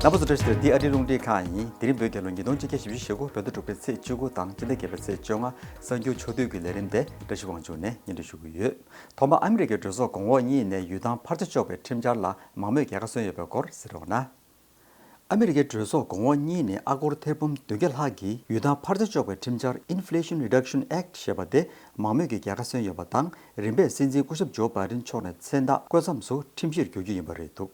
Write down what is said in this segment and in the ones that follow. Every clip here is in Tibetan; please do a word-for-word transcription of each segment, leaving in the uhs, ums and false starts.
རྣམ་པ་ཚོ་བཀྲ་ཤིས་བདེ་ལེགས། འདི་ཨ་རིའི་རླུང་འཕྲིན་ཁང་ཡིན། དེ་རིང་བོད་རྒྱལ་ལོ་ཉིས་སྟོང་ཆིག་བརྒྱ་བཞི་བཅུ་ཞེ་དགུ། བོད་ཟླ་དྲུག་པའི་ཚེས་བཅུ་དགུ་དང་སྤྱི་ཟླ་བརྒྱད་པའི་ཚེས་བཅོ་ལྔ། གསར་འགྱུར་ཕྱོགས་བསྡུས་ཀྱི་ལས་རིམ་དེ་བཀྲ་ཤིས་དབང་ཕྱུག་ནས་སྙན་སྒྲོན་ཞུ་གི་ཡོད། ཐོག་མར་ཨ་མི་རི་ཀའི་གྲོས་ཚོགས་གོང་འོག་གཉིས་ནས་ཡུལ་ཐང་ཕར་ཆེར་གཅོག་པའི་ཁྲིམས་འཆར་ལ་མང་མོས་རྒྱལ་ཁ་སོན་ཡོད་པའི་སྐོར་གསན་རོགས་གནང་། ཨ་མི་རི་ཀའི་གྲོས་ཚོགས་གོང་འོག་གཉིས་ནས་ཨ་སྒོར་ཐེར་འབུམ་བདུན་བརྒྱ་ལྷག་གིས་ཡུལ་ཐང་ཕར་ཆེར་གཅོག་པའི་ཁྲིམས་འཆར་Inflation Reduction Act ཞེས་པ་དེ་མང་མོས་ཀྱིས་རྒྱལ་ཁ་སོན་ཡོད་པ་དང་། རིམ་པས་སྲིད་འཛིན་སྐུ་ཞབས་ཇོ་བྷའི་ཌེན་མཆོག་ནས་མཚན་རྟགས་བཀོད་མཚམས་སུ་ཁྲིམས་གཞིར་འགྱུར་རྒྱུ་ཡིན་པ་རེད་འདུག་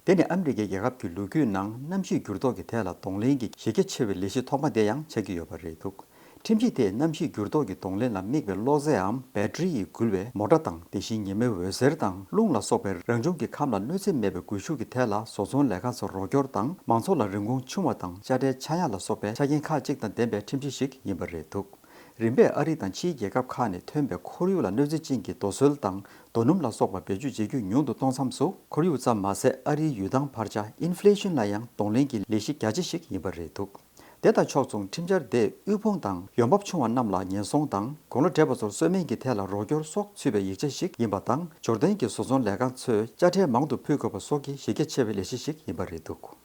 དེ་ནི་ཨ་མི་རི་ཀའི་རྒྱལ་ཁབ་ཀྱི་ལོ་རྒྱུས་ནང་གནམ་གཤིས་འགྱུར་ལྡོག་གི་ཐད་ལ་གདོང་ལེན་གྱི་གཞི་རྒྱ་ཆེ་བའི་ལས་གཞི་ཐོག་མ་དེ་ཡང་ཆགས་ཀྱི་ཡོད་པ་རེད་འདུག་ཁྲིམས་གཞི་དེས་གནམ་གཤིས་འགྱུར་ལྡོག་གི་གདོང་ལེན་ལ་དམིགས་པའི་གློག་རྫས་འམ་བེ་ཊི་རིའམ་བེ་ཊི་རིའི་འགུལ་བའི་མོ་ཊ་དང་། དེ་བཞིན་ཉི་མའི་འོད་ཟེར་དང་རླུང་ལ་སོགས་པའི་རང་བྱུང་གི་ཁམས་ལ་གནོད་འཚེ་མེད་པའི་སྒུལ་ཤུགས་ཀྱི་ཐད་ལ་བཟོ་ཚོང་ལས་ཁང་ཚོར་རོགས་སྐྱོར་དང་། མང་ཚོགས་ལ་རིན་གོང་ཆུང་བ་དང་དཔྱ་ཁྲལ་ཆག་ཡང་ལ་སོགས་པའི་ཆ་རྐྱེན་ཁག་ཅིག་དང་ལྡན་པའི་ཁྲིམས་གཞི་ཞིག་ཡིན་པ་རེད་འདུག་རིམ་པས་ཨ་རི་དང་ཕྱིའི་རྒྱལ་ཁབ་ཁག་ནས་ཐོན་པའི་ཁོར་ཡུག་ལ་གནོད་འཚེ་ཅན་གྱི་རྡོ་སོལ་དང་རྡོ་སྣུམ་ལ་སོགས་པ་བེད་སྤྱོད་བྱེད་རྒྱུ་ཉུང་དུ་གཏོང་མཚམས་སུ། ཁོར་ཡུག་ཙམ་མ་ཟད་ཨ་རིའི་ཡུལ་ཐང་བར་ཆ་Inflation ལ་ཡང་གདོང་ལེན་གྱི་ལས་གཞི་རྒྱ་ཆེ་ཞིག་ཡིན་པ་རེད་འདུག་དེ་དང་ཕྱོགས་མཚུངས་ཁྲིམས་འཆར་དེས་དབུལ་ཕོངས་དང་ཡོང་འབབ་ཆུང་བ་རྣམས་ལ་ཉེན་སྲུང་དང་། དགུང་ལོ་བགྲེས་པ་ཚོར་གསོ་སྨན་གྱི་ཐད་ལ་རོགས་སྐྱོར་སོགས་ཚུད་པའི་ཡིག་ཆ་ཞིག་ཡིན་པ་དང་། འབྱོར་ལྡན་གྱི་བཟོ་ཚོང་ལས་ཁང་ཚོས་དཔྱ་ཁྲལ་མང་དུ་ཕུལ་དགོས་པ་སོགས་ཀྱི་གཞི་རྒྱ་ཆེ་བའི་ལས་གཞི་ཞིག་ཡིན་པ་རེད་འདུག་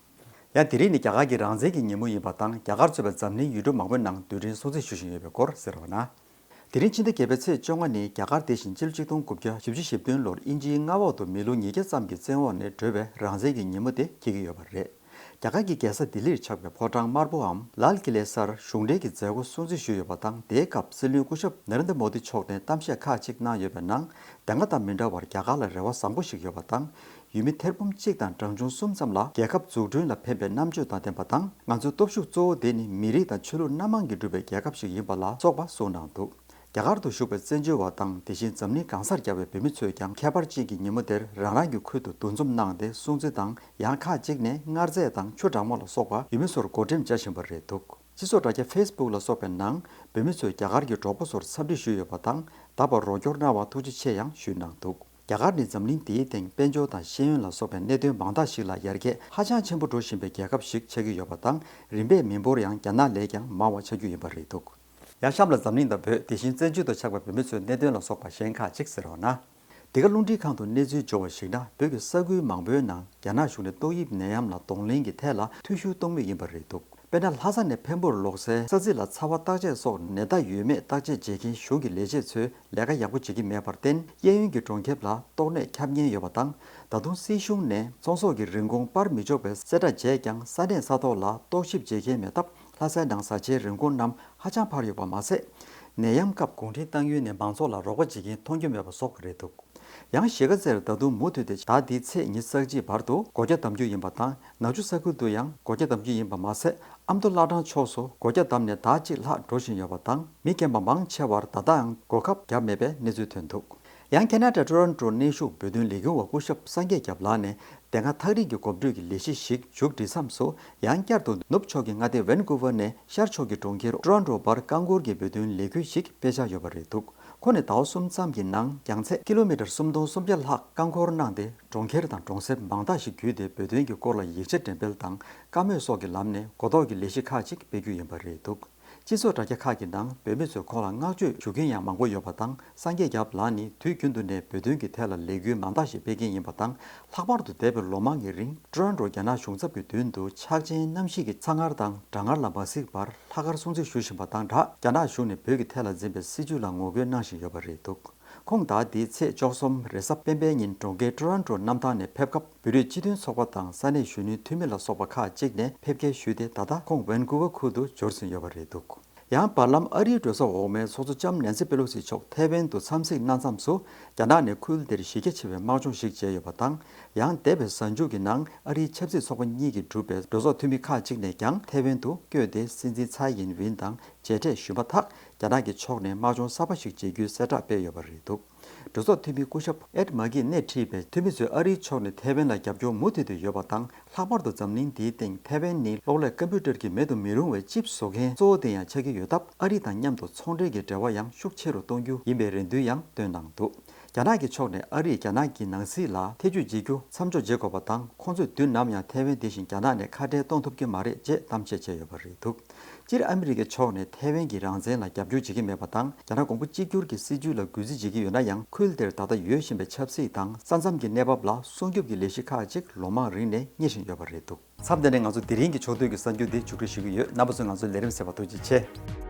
ཡང་དེ་རིང་ནི་རྒྱ་གར་གྱི་རང་བཙན་གྱི་ཉིན་མོ་ཡིན་པ་དང་། རྒྱ་གར་གཙོས་པའི་འཛམ་གླིང་ཡུལ་གྲུ་མང་པོའི་ནང་རྡུལ་ཕྲན་སྲུང་བརྩི་ཞུ་བཞིན་ཡོད་པའི་སྐོར་གསན་རོགས་གནང་། དེ་རིང་ཕྱི་ཟླ་བརྒྱད་པའི་ཚེས་བཅོ་ལྔ་ནི་རྒྱ་གར་དེ་བཞིན་སྤྱི་ལོ་ཆིག་སྟོང་དགུ་བརྒྱ་བཞི་བཅུ་ཞེ་བདུན་ལོར་དབྱིན་ཇིའི་མངའ་འོག་ཏུ་མི་ལོ་ཉིས་བརྒྱ་ཙམ་གྱི་བཙོན་འོག་ནས་སྒྲོལ་བའི་རང་བཙན་གྱི་ཉིན་མོ་དེ་འཁེལ་གྱི་ཡོད་པ་རེད། རྒྱ་གར་གྱི་རྒྱལ་ས་ལྡི་ལིར་ཆགས་པའི་ཕོ་བྲང་དམར་པོའམ་ལཱལ་ཀི་ལའི་སར་གཞུང་འབྲེལ་གྱི་མཛད་སྒོ་སྲུང་བརྩི་ཞུས་ཡོད་པ་དང་། དེའི་སྐབས་སྲིད་བློན་སྐུ་ཞབས་ན་རེན་དྲ་མོ་དི་མཆོག་ནས་གཏམ་བཤད་ཁག་ཅིག་གནང་ཡོད་པའི་ནང་། དེ་སྔ་དང་མི་འདྲ་བར་རྒྱ་གར་ལ་རེ་བ་བཟང་པོ་ཞིག་ཡོད་པ་དང་། ཡུལ་མི་ཐེར་འབུམ་གཅིག་དང་གྲངས་ཆུང་གསུམ་ཙམ་ལ་རྒྱལ་ཁབ་འཛུགས་སྐྲུན་ལ་ཕན་པའི་རྣམ་དཔྱོད་དང་ལྡན་པ་དང་། ང་ཚོའི་སྟོབས་ཤུགས་གཙོ་བོ་དེ་ནི་མི་རིགས་དང་ཆོས་ལུགས་སྣ་མང་གིས་གྲུབ་པའི་རྒྱལ་ཁབ་ཞིག་ཡིན་པ་ལ་སོགས་པ་གསུངས་གནང་འདུག་རྒྱ་གར་དུ་བཞུགས་པའི་བཙན་བྱོལ་བ་དང་། དེ་བཞིན་འཛམ་གླིང་གང་སར་བསྐྱབས་པའི་བོད་མི་ཚོས་ཀྱང་ཁྱད་པར་ཅན་གྱི་ཉིན་མོ་དེར་རང་རང་གི་ཁུལ་དུ་འདུ་འཛོམས་གནང་སྟེ་སྲུང་བརྩི་དང་། ཡང་ཁག་ཅིག་ནས་མངར་རྫས་དང་ཆུ་གྲང་མོ་ལ་སོགས་པ་ཡུལ་མི་ཚོར་བགོ་འགྲེམས་བྱ་བཞིན་པ་རེད་འདུག་སྤྱི་ཚོགས་དྲ་རྒྱ་ཕེ་སི་བུག་ལ་སོགས་པའི་ནང་བོད་མི་ཚོས་རྒྱ་གར་གྱི་གྲོགས་པོ་ཚོར་འཚམས་འདྲི་ཞུས་ཡོད་པ་དང་། ད་བར་རོགས་སྐྱོར་གནང་བར་ཐུགས་རྗེ་ཆེ་ཡང་ཞུས་གནང་འདུག་རྒྱ་གར་ནི་འཛམ་གླིང་འདིའི་སྟེང་དཔལ་འབྱོར་དང་ཤེས་ཡོན་ལ་སོགས་པའི་གནད་དོན་མང་དག་ཞིག་ལ་ཡར་རྒྱས་ཧ་ཅང་ཆེན་པོ་འགྲོ་བཞིན་པའི་རྒྱལ་ཁབ་ཞིག་ཆགས་ཀྱི་ཡོད་པ་དང་། རིམ་པས་མི་འབོར་ཡང་རྒྱ་ནག་ལས་ཀྱང་མང་བ་ཆགས་རྒྱུ་ཡིན་པ་རེད་འདུག་ཡང་གཤམ་ལ་འཛམ་གླིང་དང་བོད། དེ་བཞིན་བཙན་བྱོལ་དུ་ཆགས་པའི་བོད་མི་ཚོའི་གནད་དོན་ལ་སོགས་པ་གཞན་ཁག་ཅིག་གསན་རོགས་གནང་། འདི་ག་རླུང་འཕྲིན་ཁང་དུ་གནས་ཚུལ་འབྱོར་བར་གཞིགས་ན། བོད་ཀྱི་ས་ཁུལ་མང་པོའི་ནང་རྒྱ་ནག་གཞུང་ནས་ཏོག་དབྱིབས་ནད་ཡམས་ལ་གདོང་ལེན་གྱི་ཐད་ལ་འཐུས་ཤོར་གཏོང་མུས་ཡིན་པ་རེད་འདུག་དཔེར་ན། ལྷ་ས་ནས་འཕན་པོར་ལོག་སའི་ས་ཚིགས་ལ་ཚ་བ་བརྟག་དཔྱད་སོགས་ནད་རྟགས་ཡོད་མེད་བརྟག་དཔྱད་བྱེད་མཁན་གཞུང་གི་ལས་བྱེད་ཚོས་ལས་ཀ་ཡག་པོ་བྱེད་ཀྱི་མེད་པར་བརྟེན། གཡས་གཡོན་གྱི་གྲོང་ཁྱེར་ལ་ཏོག་ནད་ཁྱབ་ཉེན་ཡོད་པ་དང་། ད་དུང་སྲིད་གཞུང་ནས་ཚོང་ཟོག་གི་རིན་གོང་སྤར་མི་ཆོག་པའི་གསལ་བསྒྲགས་བྱས་ཀྱང་། ས་གནས་ས་ཐོག་ལ་རྟོག་ཞིབ་བྱེད་མཁན་མེད་སྟབས། ལྷ་སའི་ནང་བཟའ་བཅའི་རིན་གོང་རྣམས་ཧ་ཅང་འཕར་ཡོད་པ་མ་ཟད། ནད་ཡམས་སྐབས་གུང་ཁྲན་ཏང་ཡོན་ནས་མང་ཚོགས་ལ་རོགས་པ་བྱེད་མཁན་མཐོང་རྒྱུ་མེད་པ་སོགས་རེད་འདུག་ཡང་གཞིས་ཀ་རྩེར་ད་དུང་མུ་མཐུད་དེ་ཟླ་འདིའི་ཚེས་ཉི་ཤུ་རྩ་གཅིག་བར་དུ་སྒོ་རྒྱག་བསྡམ་རྒྱུ་ཡིན་པ་དང་། ནག་ཆུ་ས་ཁུལ་དུ་ཡང་སྒོ་རྒྱག་བསྡམ་རྒྱུ་ཡིན་པ་མ་ཟད། ཨ་མདོ་བླ་བྲང་ཕྱོགས་སུ་སྒོ་རྒྱག་བསྡམས་ནས་ཟླ་གཅིག་ལྷག་འགྲོ་བཞིན་ཡོད་པ་དང་། མི་རྒན་པ་མང་ཆེ་བར་ད་ལྟའང་སྒོ་ཁབ་བརྒྱབ་མེད་པའི་གནས་ཚུལ་ཐོན་འདུག་ཡང་ཁེ་ན་ཌ་ཊོ་རོན་ཊོ་གནས་བཞུགས་བོད་དོན་ལས་འགུལ་བ་སྐུ་ཞབས་སངས་རྒྱས་སྐྱབས་ལགས་ནས། དེ་སྔ་ཐག་རིང་གི་གོམ་བགྲོད་ཀྱི་ལས་གཞི་ཞིག་མཇུག་སྒྲིལ་མཚམས་སུ། ཡང་བསྐྱར་དུ་ནུབ་ཕྱོགས་ཀྱི་མངའ་སྡེ་ཝན་ཀུ་ཝར་ནས་ཤར་ཕྱོགས་ཀྱི་གྲོང་ཁྱེར་ཊོ་རོན་ཊོ་བར་རྐང་འཁོར་གྱི་བོད་དོན་ལས་འགུལ་ཞིག་སྤེལ་འཆར་ཡོད་པ་རེད་འདུག་ཁོ་ནི་ཟླ་བ་གསུམ་ཙམ་གྱི་ནང་རྒྱང་ཚད་ཀི་ལོ་མི་ཊར་སུམ་སྟོང་སུམ་བརྒྱ་ལྷག་རྐང་འཁོར་གནང་སྟེ། གྲོང་ཁྱེར་དང་གྲོང་གསེབ་མང་དག་ཞིག་བརྒྱུད་དེ་བོད་དོན་གྱི་སྐོར་ལ་ཡིག་ཆ་འགྲེམས་སྤེལ་དང་བཀའ་མོལ་སོགས་ཀྱི་ལམ་ནས་གོ་རྟོགས་ཀྱི་ལས་གཞི་ཁག་ཅིག་སྤེལ་རྒྱུ་ཡིན་པ་རེད་འདུག་སྤྱི་ཚོགས་དྲ་རྒྱ་ཁག་གི་ནང་བོད་མི་ཚོས་ཁོང་ལ་བསྔགས་བརྗོད་ཞུ་མཁན་ཡང་མང་པོ་ཡོད་པ་དང་། སངས་རྒྱས་སྐྱབས་ལགས་ནི་དུས་རྒྱུན་དུ་ནས་བོད་དོན་གྱི་ཐད་ལ་ལས་འགུལ་མང་དག་ཞིག་སྤེལ་མཁན་ཡིན་པ་དང་། ལྷག་པར་དུ་འདས་པའི་ལོ་མང་གི་རིང་ཊོ་རོན་ཊོ་རྒྱ་ནག་གཞུང་ཚབ་ཀྱི་མདུན་དུ་ཕྱག་ཆེན་རྣམ་བཞི་གི་གསང་སྔགས་དང་གྲྭ་སྔགས་ལ་མ་གཟིགས་པར་ལྷག་དཀར་སྲུང་བརྩི་ཞུ་བཞིན་པ་དང་སྦྲགས། རྒྱ་ནག་གཞུང་ནས་བོད་ཀྱི་ཐད་ལ་འཛིན་པའི་སྲིད་བྱུས་ལ་ངོ་རྒོལ་གནང་བཞིན་ཡོད་པ་རེད་འདུག་ཁོང་ཟླ་འདིའི་ཚེས་བཅུ་གསུམ་རེས་གཟའ་སྤེན་པའི་ཉིན་གྲོང་ཁྱེར་ཊོ་རོན་ཊོ་གནམ་ཐང་ནས་ཕེབས་སྐབས། བོད་རིགས་སྤྱི་མཐུན་ཚོགས་པ་དང་ས་གནས་གཞོན་ནུའི་འཐུས་མི་ལ་སོགས་པ་ཁག་ཅིག་ནས་ཕེབས་སྐྱེལ་ཞུས་ཏེ། ད་ལྟ་ཁོང་ཝན་ཀུ་ཝར་ཁུལ་དུ་འབྱོར་ཟིན་ཡོད་པ་རེད་འདུག་ཡང་བར་ལམ་ཨ་རིའི་གྲོས་ཚོགས་འོག་མའི་ཚོགས་གཙོ་ལྕམ་ནན་སི་པེ་ལོ་སི་མཆོག་ཐའེ་ཝན་དུ་འཚམས་གཟིགས་གནང་མཚམས་སུ། རྒྱ་ནག་ནས་ཁུལ་དེར་གཞི་རྒྱ་ཆེ་བའི་དམག་སྦྱོང་ཞིག་བྱས་ཡོད་པ་དང་། ཡང་འདས་པའི་གཟའ་མཇུག་གི་ནང་ཨ་རིའི་ཆབ་སྲིད་ཚོགས་པ་གཉིས་ཀྱིས་གྲུབ་པའི་གྲོས་ཚོགས་འཐུས་མི་ཁག་ཅིག་ནས་ཀྱང་ཐའེ་ཝན་དུ་བསྐྱོད་དེ། སྲིད་འཛིན་ཚའེ་ཡིན་ཝིན་དང་མཇལ་འཕྲད་ཞུས་མ་ཐག་རྒྱ་ནག་གི་ཕྱོགས་ནས་དམག་སྦྱོང་གསར་པ་ཞིག་བྱེད་རྒྱུའི་གསལ་བསྒྲགས་སྤེལ་ཡོད་པ་རེད་འདུག་གྲོས་ཚོགས་འཐུས་མི་སྐུ་ཞབས་ཨེད་མ་ཀིས་སྣེ་ཁྲིད་པའི་འཐུས་མི་ཚོས་ཨ་རིའི་ཕྱོགས་ནས་ཐའེ་ཝན་ལ་རྒྱབ་སྐྱོར་མུ་མཐུད་དུ་ཡོད་པ་དང་། ལྷག་པར་དུ་འཛམ་གླིང་འདིའི་སྟེང་ཐའེ་ཝན་ནི་གློག་ཀླད་ཀམ་པུ་ཊར་གྱིས་མེད་དུ་མི་རུང་བའི་ཅིབ་བཟོ་མཁན་གཙོ་བོ་དེ་ཡང་ཆགས་ཀྱི་ཡོད་སྟབས། ཨ་རི་དང་མཉམ་དུ་ཚོང་འབྲེལ་གྱི་འབྲེལ་བ་ཡང་ཤུགས་ཆེ་རུ་གཏོང་རྒྱུ་ཡིན་པའི་རེ་འདུན་ཡང་བཏོན་གནང་འདུག་རྒྱ་ནག་གི་ཕྱོགས་ནས་ཨ་རིས་རྒྱ་ནག་གི་ནང་སྲིད་ལ་ཐེ་ཇུས་བྱེད་རྒྱུ་མཚམས་འཇོག་བྱེད་དགོས་པ་དང་། ཁོང་ཚོས་དུས་ནམ་ཡང་ཐའེ་ཝན་དེ་བཞིན་རྒྱ་ནག་ནས་ཁ་བྲལ་གཏོང་ཐུབ་ཀྱི་མ་རེད་ཅེས་གཏམ་བཤད་བྱས་ཡོད་པ་རེད་འདུག་སྤྱིར་ཨ་མི་རི་ཀའི་ཕྱོགས་ནས་ཐའེ་ཝན་གྱི་རང་བཙན་ལ་རྒྱབ་སྐྱོར་བྱེད་ཀྱི་མེད་པ་དང་། རྒྱ་ནག་གོང་བུ་གཅིག་གྱུར་གྱི་སྲིད་བྱུས་ལ་གུས་བརྩི་བྱེད་ཀྱི་ཡོད་ན་ཡང་། ཁུལ་དེར་ད་ལྟ་ཡོད་བཞིན་པའི་ཆབ་སྲིད་དང་ས་མཚམས་ཀྱི་གནས་བབ་ལ་སྲུང་སྐྱོབ་ཀྱི་ལས་གཞི་ཁག་ཅིག་ལོ་མང་རིང་ནས་གཉེར་བཞིན་ཡོད་པ་རེད་འདུག་མཚམས་འདི་ནས་ང་ཚོ་དེ་རིང་གི་ཕྱོགས་བསྡུས་ཀྱི་གསར་འགྱུར་འདི་མཇུག་སྒྲིལ་ཞུ་གི་ཡོད། རྣམ་པ་ཚོས་ང་ཚོའི་ལས་རིམ་གསན་པར་ཐུགས་རྗེ་ཆེ།